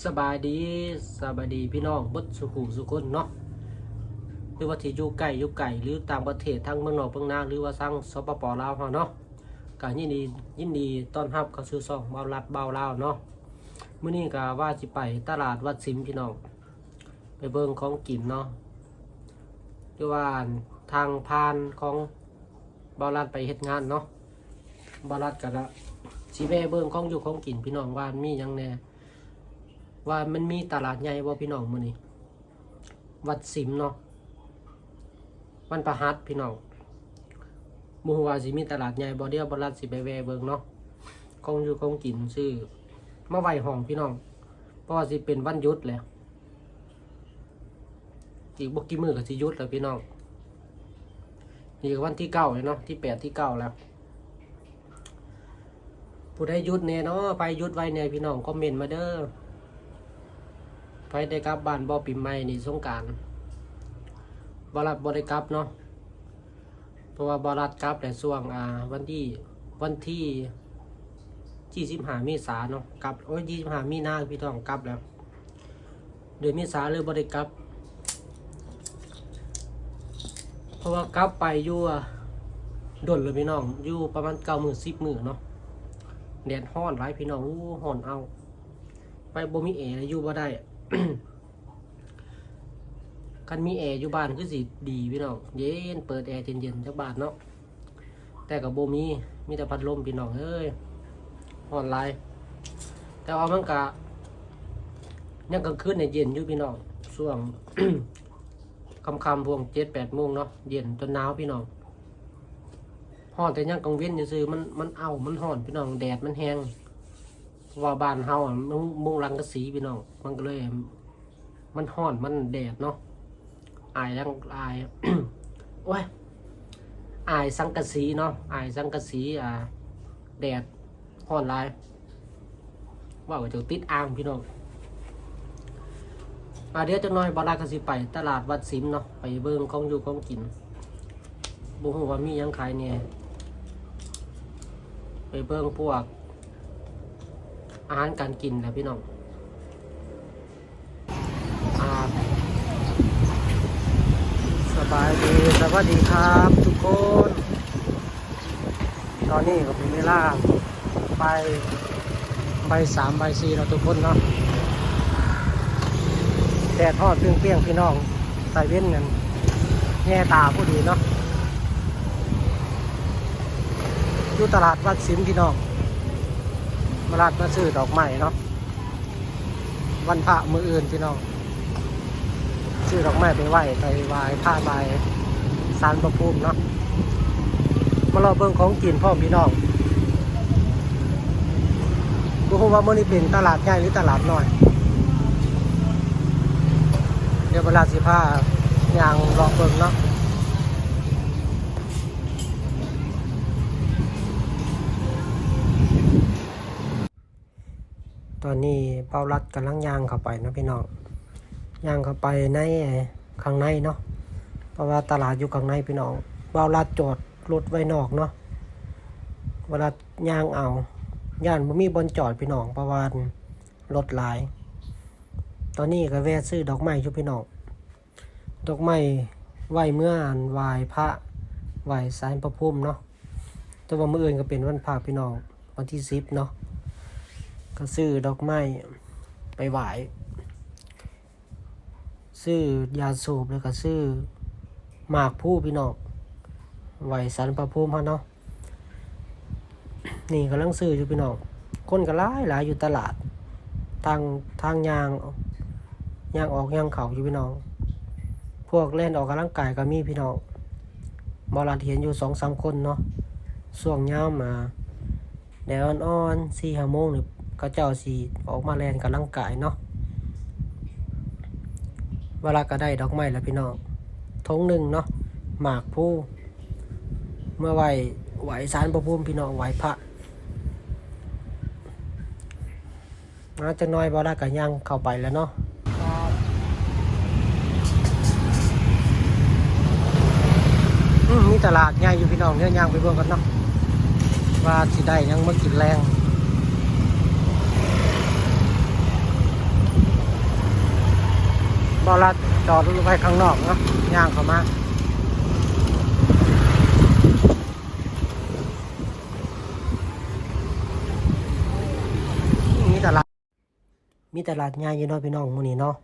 ສະບາຍດີ ສະບາຍດີພີ່ນ້ອງເບິດສູ່ຜູ້ສູ່ຄົນເນາະ ຫຼືວ່າທີ່ຢູ່ໃກ້ຢູ່ໄກ ຫຼືຕ່າງປະເທດ ທາງເມືອງນອກເມືອງນາ ຫຼືວ່າທາງ ສປປ ລາວເຮົາເນາະ ກະຍິນດີ ຍິນດີຕ້ອນຮັບເຂົ້າສູ່ຊ່ອງບ່າວລັດບ່າວລາວເນາະ. ມື້ນີ້ກະວ່າຊິໄປຕະຫຼາດວັດສິມພີ່ນ້ອງ ໄປເບິ່ງຂອງກິນເນາະ ຫຼືວ່າທາງຜ່ານຂອງບ່າວລັດໄປເຮັດງານເນາະ ບ່າວລັດກະ ກະຊິແວ່ເບິ່ງຂອງຢູ່ຂອງກິນພີ່ນ້ອງ ວ່າມີຫຍັງແດ່ ວ່າມັນມີຕະຫຼາດໃຫຍ່ບໍ່ພີ່ນ້ອງ ມື້ນີ້ ວັດສິມເນາະ ວັນພະຫັດພີ່ນ້ອງ ບໍ່ຮູ້ວ່າຊິມີຕະຫຼາດໃຫຍ່ບໍ່ ດຽວບ່າວລັດຊິໄປແວ່ເບິ່ງເນາະ ຂອງຢູ່ຂອງກິນ ຊື້ມາໄວ້ຫ້ອງພີ່ນ້ອງ ເພາະວ່າຊິເປັນວັນຢຸດແລ້ວ ອີກບໍ່ກີ່ມື້ກໍຊິຢຸດແລ້ວພີ່ນ້ອງ ນີ້ກໍວັນທີເກົ້າແລ້ວເນາະ ທີແປດ ທີເກົ້າແລ້ວ. ຜູ້ໃດຢຸດແດ່ເນາະ ໃຜຢຸດໄວແດ່ພີ່ນ້ອງ ຄອມເມັນມາເດີ້. ໃຜໄດ້ກັບບ້ານບໍ່ ປີໃໝ່ນີ້ ສົງການ? ບ່າວລັດບໍ່ໄດ້ກັບເນາະ ເພາະວ່າບ່າວລັດກັບແຫຼະ ຊ່ວງ ອ່າ ວັນທີ ວັນທີ ທີສິບຫ້າ ເມສາເນາະ ກັບ ໂອ້ຍ ທີສິບຫ້າ ມີນາ ພີ່ນ້ອງ ກັບແລ້ວ ເດືອນເມສາເລີຍບໍ່ໄດ້ກັບ ເພາະວ່າກັບໄປຢູ່ ອ່າ ດົນແລ້ວພີ່ນ້ອງ ຢູ່ປະມານເກົ້າມື້ ສິບມື້ເນາະ ແດດຮ້ອນຫຼາຍພີ່ນ້ອງ ໂອ້ ຮ້ອນເອົາ ໄປບໍ່ມີແອຢູ່ບໍ່ໄດ້. ຄັນມີແອຢູ່ບ້ານຄືຊິດີພີ່ນ້ອງ ເຢັນ ເປີດແອເຢັນໆ ຈັກບາດເນາະ ແຕ່ກໍບໍ່ມີ ມີແຕ່ພັດລົມພີ່ນ້ອງເອີຍ ຮ້ອນຫຼາຍ ແຕ່ວ່າມັນກະ ຍາມກາງຄືນນີ້ເຢັນຢູ່ພີ່ນ້ອງ ຊ່ວງຄ່ຳໆ ພວກເຈັດແປດໂມງເນາະ ເຢັນຈົນໜາວພີ່ນ້ອງ ຮ້ອນແຕ່ຍາມກາງເວັນຊື່ໆ ມັນ ມັນເອົາ ມັນຮ້ອນພີ່ນ້ອງ ແດດມັນແຮງ ເພາະວ່າບ້ານເຮົາ ອະ ມຸງ ມຸງສັງກະສີພີ່ນ້ອງ ມັນກໍເລີຍ ມັນຮ້ອນ ມັນແດດເນາະ ອາຍ ອາຍ ໂອ້ຍ ອາຍສັງກະສີເນາະ ອາຍສັງກະສີ ອ່າ ແດດຮ້ອນຫຼາຍ ເວົ້າກໍຈົນຕິດອ່າງພີ່ນ້ອງ. ອ່າ ດຽວຈັກໜ່ອຍບ່າວລັດກໍຊິໄປຕະຫຼາດວັດສິມເນາະ ໄປເບິ່ງຂອງຢູ່ຂອງກິນ ບໍ່ຮູ້ວ່າມີຫຍັງຂາຍແດ່ ໄປເບິ່ງພວກອາຫານການກິນແຫຼະພີ່ນ້ອງ. ອ່າ ສະບາຍດີ ສະຫວັດດີຄັບທຸກຄົນ ຕອນນີ້ກໍເປັນເວລາບ່າຍ ບ່າຍສາມ ບ່າຍສີ່ແລ້ວທຸກຄົນເນາະ ແດດຮ້ອນປ່ຽງໆ ພີ່ນ້ອງ ໃຕ້ເວັນນັ້ນແຍງຕາພໍດີເນາະ ຢູ່ຕະຫຼາດວັດສິມພີ່ນ້ອງ ມາລັດມາຊື້ດອກໄມ້ເນາະ ວັນພະມື້ອື່ນພີ່ນ້ອງ ຊື້ດອກໄມ້ໄປໄຫວ້ ໄປໄຫວ້ພະໄຫວ້ສານພະພູມເນາະ ມາເລາະເບິ່ງຂອງກິນພ້ອມພີ່ນ້ອງ ບໍ່ຮູ້ວ່າມື້ນີ້ເປັນຕະຫຼາດໃຫຍ່ ຫຼືຕະຫຼາດນ້ອຍ ດຽວບ່າວລັດຊິພາຍ່າງເລາະເບິ່ງເນາະ. ຕອນນີ້ບ່າວລັດກຳລັງຍ່າງເຂົ້າໄປເນາະພີ່ນ້ອງ ຍ່າງເຂົ້າໄປໃນ ຂ້າງໃນເນາະ ເພາະວ່າຕະຫຼາດຢູ່ຂ້າງໃນພີ່ນ້ອງ ບ່າວລັດຈອດລົດໄວ້ນອກເນາະ ບ່າວລັດຍ່າງເອົາ ຢ້ານບໍ່ມີບ່ອນຈອດພີ່ນ້ອງ ເພາະວ່າລົດຫຼາຍ. ຕອນນີ້ກໍແວ່ຊື້ດອກໄມ້ຢູ່ພີ່ນ້ອງ ດອກໄມ້ໄວ້ເມືອ ອັນ ໄຫວ້ພະ ໄຫວ້ສານພະພູມເນາະ ແຕ່ວ່າມື້ອື່ນກໍເປັນວັນພະພີ່ນ້ອງ ວັນທີສິບເນາະ ກໍຊື້ດອກໄມ້ໄປໄຫວ້ ຊື້ຢາສູບ ແລ້ວກໍຊື້ໝາກພູພີ່ນ້ອງ ໄຫວ້ສານພະພູມເຮົາເນາະ. ນີ້ກຳລັງຊື້ຢູ່ພີ່ນ້ອງ ຄົນກໍຫຼາຍໆ ຢູ່ຕະຫຼາດ ທາງ ທາງຍ່າງ ຍ່າງອອກຍ່າງເຂົ້າຢູ່ພີ່ນ້ອງ ພວກແລ່ນອອກກຳລັງກາຍກໍມີພີ່ນ້ອງ ບ່າວລັດເຫັນຢູ່ສອງສາມຄົນເນາະ ຊ່ວງຍາມ ອ່າ ແດດອ່ອນໆ ສີ່ຫ້າໂມງນີ້ ເຂົາເຈົ້າຊິອອກມາແລ່ນກຳລັງກາຍເນາະ. ບ່າວລັດກໍໄດ້ດອກໄມ້ແລ້ວພີ່ນ້ອງ ຖົງໜຶ່ງເນາະ ໝາກພູ ເມືອໄຫວ້ ໄຫວ້ສານພະພູມພີ່ນ້ອງ ໄຫວ້ພະ. ອ່າ ຈັກໜ່ອຍບ່າວລັດກໍຍ່າງເຂົ້າໄປແລ້ວເນາະ. ອືມ ມີຕະຫຼາດໃຫຍ່ຢູ່ພີ່ນ້ອງ ດຽວຍ່າງໄປເບິ່ງກ່ອນເນາະ ວ່າຊິໄດ້ຫຍັງມາກິນແລງ. ບໍ່ລັດຈອດລົດໄວ້ຂ້າງນອກເນາະ ຍ່າງເຂົ້າມາ ມີຕະຫຼາດ ມີຕະຫຼາດໃຫຍ່ຢູ່ເນາະພີ່ນ້ອງ ມື້ນີ້ເນາະ.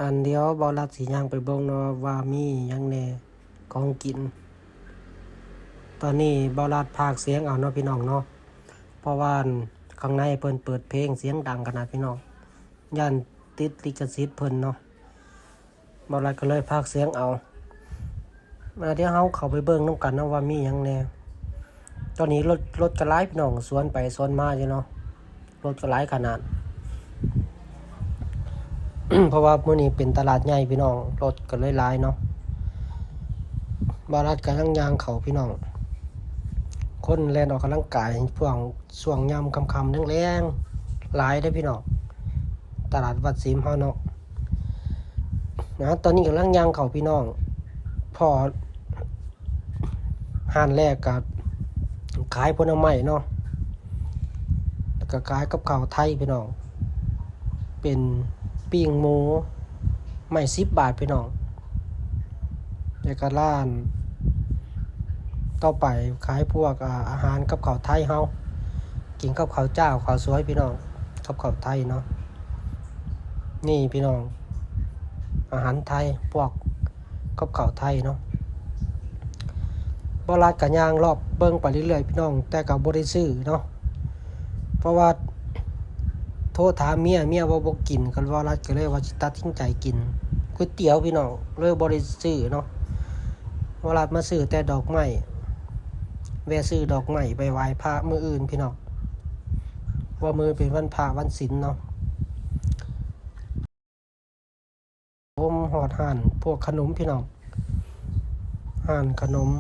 ອັນ ດຽວບໍ່ລັດຊິຍ່າງໄປເບິ່ງເນາະວ່າມີຫຍັງແດ່ຂອງກິນ. ຕອນນີ້ບໍ່ລັດພາກສຽງເອົາເນາະພີ່ນ້ອງເນາະ ເພາະວ່າ ອັນ ຂ້າງໃນເພິ່ນເປີດເພງສຽງດັງຂະໜາດພີ່ນ້ອງ ຢ້ານຕິດລິຂະສິດເພິ່ນເນາະ. ບ່າວລັດກໍເລີຍພາກສຽງເອົາ. ມາ ດຽວເຮົາເຂົ້າໄປເບິ່ງນຳກັນເນາະວ່າມີຫຍັງແດ່. ຕອນນີ້ລົດ ລົດກໍຫຼາຍພີ່ນ້ອງ ສວນໄປສວນມາຢູ່ເນາະ ລົດກໍຫຼາຍຂະໜາດ ເພາະວ່າມື້ນີ້ເປັນຕະຫຼາດໃຫຍ່ພີ່ນ້ອງ ລົດກໍເລີຍຫຼາຍເນາະ. ບ່າວລັດກຳລັງຍ່າງເຂົ້າພີ່ນ້ອງ ຄົນແລ່ນອອກກຳລັງກາຍ ພວກຊ່ວງຍາມຄ່ຳໆແລງໆ ຫຼາຍເດ້ພີ່ນ້ອງ ຕະຫຼາດວັດສິມເຮົາເນາະ. ນະ ຕອນນີ້ກຳລັງຍ່າງເຂົ້າພີ່ນ້ອງ ພໍ້ຮ້ານແລກກໍຂາຍຜົນໄມ້ເນາະ ແລ້ວກໍຂາຍກັບເຂົ້າໄທພີ່ນ້ອງ ເປັນປີ້ງໝູໄມ້ສິບບາດພີ່ນ້ອງ. ແລ້ວກໍຮ້ານຕໍ່ໄປຂາຍພວກ ອາ ອາຫານກັບເຂົ້າໄທເຮົາ ກິນກັບເຂົ້າຈ້າວເຂົ້າສວຍພີ່ນ້ອງ ກັບເຂົ້າໄທເນາະ. ນີ້ພີ່ນ້ອງ ອາຫານໄທ ພວກກັບເຂົ້າໄທເນາະ. ບ່າວລັດກໍຍ່າງລອບເບິ່ງໄປເລື້ອຍໆພີ່ນ້ອງ ແຕ່ກໍບໍ່ໄດ້ຊື້ເນາະ ເພາະວ່າໂທຖາມເມຍ ເມຍວ່າບໍ່ກິນ ກໍບ່າວລັດກໍເລີຍວ່າຊິຕັດສິນໃຈກິນກ໋ວຍຕຽວພີ່ນ້ອງ ເລີຍບໍ່ໄດ້ຊື້ເນາະ. ບ່າວລັດມາຊື້ແຕ່ດອກໄມ້ ແວ່ຊື້ດອກໄມ້ໄປໄຫວ້ພະມື້ອື່ນພີ່ນ້ອງ ເພາະວ່າມື້ອື່ນເປັນວັນພະວັນສິນເນາະ. ໂຮມຮອດຮ້ານພວກຂະໜົມພີ່ນ້ອງ ຮ້ານຂະໜົມ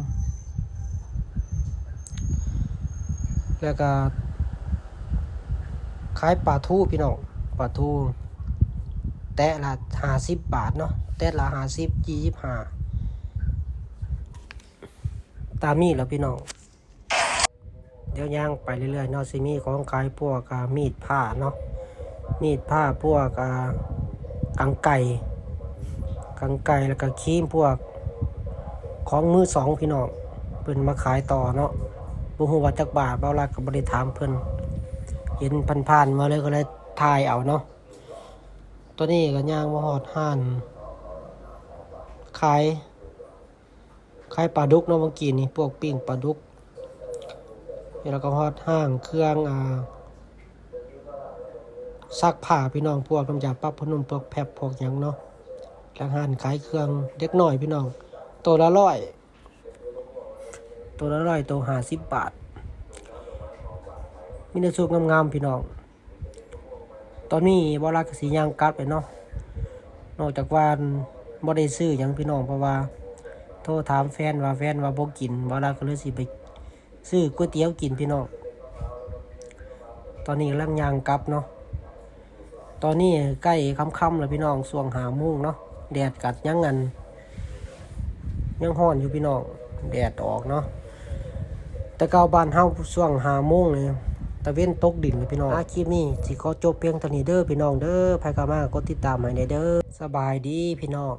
ແລ້ວກໍຂາຍປາທູພີ່ນ້ອງ ປາທູແຕະລະຫ້າສິບບາດເນາະ ແຕະລະຫ້າສິບ ສີ່ສິບຫ້າ ຕາມນີ້ລະພີ່ນ້ອງ. ດຽວຍ່າງໄປເລື້ອຍໆເນາະ ຊິມີຂອງຂາຍພວກ ອາ ມີດພ້າເນາະ ມີດພ້າ ພວກ ອາ ກຳໄກ່ ກຳໄກ່ ແລ້ວກໍຄີມ ພວກຂອງມືສອງພີ່ນ້ອງ ເພິ່ນມາຂາຍຕໍ່ເນາະ. ບໍ່ຮູ້ວ່າຈັກບາດ ບ່າວລັດກໍບໍ່ໄດ້ຖາມເພິ່ນ ເຫັນຜ່ານໆມາເລີຍ ກໍເລີຍຖ່າຍເອົາເນາະ. ຕອນນີ້ກໍຍ່າງມາຮອດຮ້ານຂາຍ ຂາຍປາດຸກເນາະ ເມື່ອກີ້ນີ້ ພວກປີ້ງປາດຸກ ແລ້ວກໍຮອດຮ້ານເຄື່ອງ ອາ ຊັກຜ້າພີ່ນ້ອງ ພວກນ້ຳຢາປັບຜ້ານຸ່ມ ພວກແພັບ ພວກຫຍັງເນາະ ແລ້ວຮ້ານຂາຍເຄື່ອງເດັກນ້ອຍພີ່ນ້ອງ ໂຕລະຮ້ອຍ ໂຕລະຮ້ອຍ ໂຕຫ້າສິບບາດ ມີແຕ່ຊຸດງາມໆພີ່ນ້ອງ. ຕອນນີ້ບ່າວລັດກໍຊິຍ່າງກັບແລ້ວເນາະ ນອກຈາກວ່າບໍ່ໄດ້ຊື້ຫຍັງພີ່ນ້ອງ ເພາະວ່າໂທຖາມແຟນວ່າ ແຟນວ່າບໍ່ກິນ ບ່າວລັດກໍເລີຍຊິໄປຊື້ກ໋ວຍຕຽວກິນພີ່ນ້ອງ. ຕອນນີ້ກຳລັງຍ່າງກັບເນາະ ຕອນນີ້ໃກ້ຄ່ຳໆແລ້ວພີ່ນ້ອງ ຊ່ວງຫ້າໂມງເນາະ ແດດກໍຍັງ ອັນ ຍັງຮ້ອນຢູ່ພີ່ນ້ອງ ແດດອອກເນາະ. ແຕ່ເກົ່າບ້ານເຮົາຊ່ວງຫ້າໂມງນີ້ຕາເວັນຕົກດິນແລ້ວພີ່ນ້ອງ. ອາ ຄລິບນີ້ຊິຂໍຈົບພຽງເທົ່ານີ້ເດີພີ່ນ້ອງເດີ ໃຜເຂົ້າມາກົດຕິດຕາມໃຫ້ແດ່ເດີ. ສະບາຍດີພີ່ນ້ອງ.